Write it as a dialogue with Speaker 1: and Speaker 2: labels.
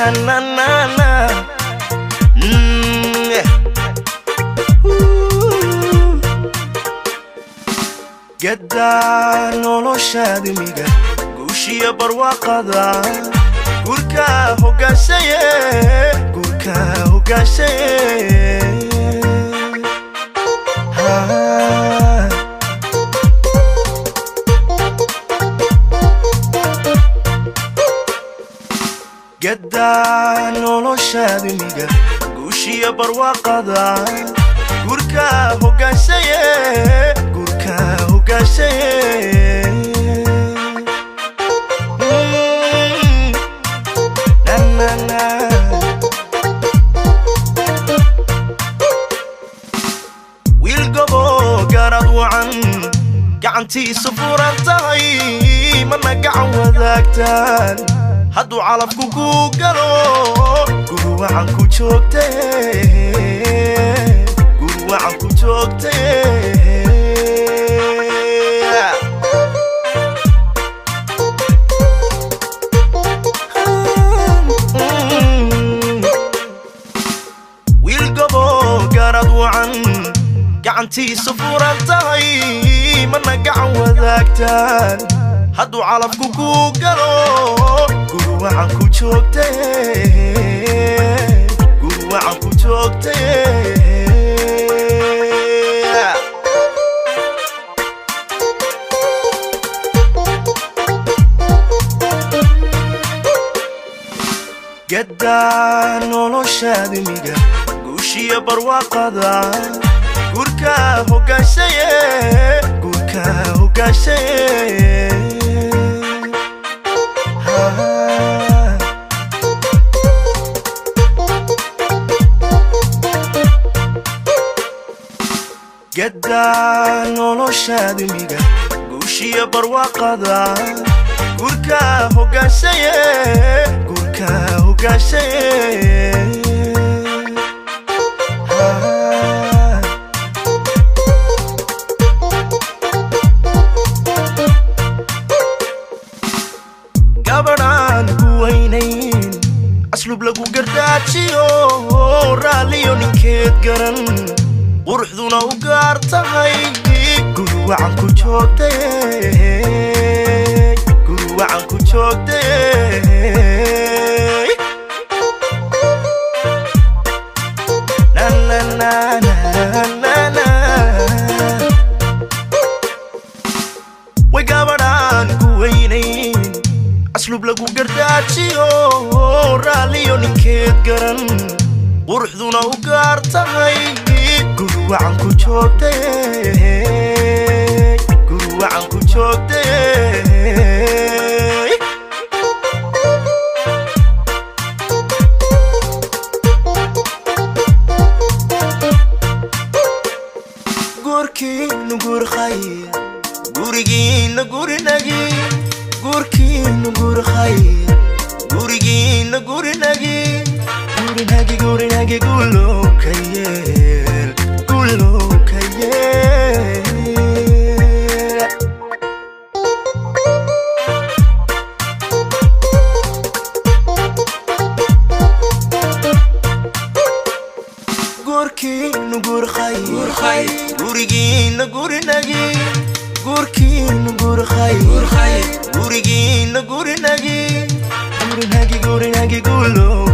Speaker 1: Na na na. Yeah. Gadda noloshaadmiga guushiya barwaaqada gurka hogaanshaye, gurka hogaanshaye. Gadda noloshaadmiga guushiya barwaaqada gurka hogaanshaye, gurka hogaanshaye. Na na na. Wiil gobo garad wacan gacantiisu furan tahay, mana gacan wadaagtaan hadduu calafku ku galo, guri wacan ku joogtee, guri wacan ku joogtee. Wiil gobo garad wacan gacantiisu furan tahay, mana gacan wadaagtaan hadduu calafku ku galo, guri wacan ku joogtee, guri wacan ku joogtee. Gadda noloshaadmiga guushiya barwaaqada gurka hogaanshaye, gurka hogaanshaye. Gadda noloshaadmiga guushiya barwaaqada gurka hogaanshaye, gurka hogaanshaye. Gabadhaan ku weynayn asluub lagu gardaajiyo, raalliyo ninkeed garan quruxduna u gaar tahay, guri wacan ku joogtee, guri wacan ku joogtee. Na na na na na na. Way gabadhaan ku weynayn asluub lagu gardaajiyo, raalliyo ninkeed garan quruxduna u gaar tahay, guri wacan ku joogtee, guri wacan ku joogtee. Guurkiinu guur khayr, gurigiina gurinagi, guurkiinu guur khayr, gurigiina gurinagi, gurinagi, gurinagi, guulow ka yeel, guulow ka yeel. Guurkiinu guur khayr, gurigiina gurinagi, guurkiinu guur khayr, gurigiina gurinagi, gurinagi, gurinagi, guulow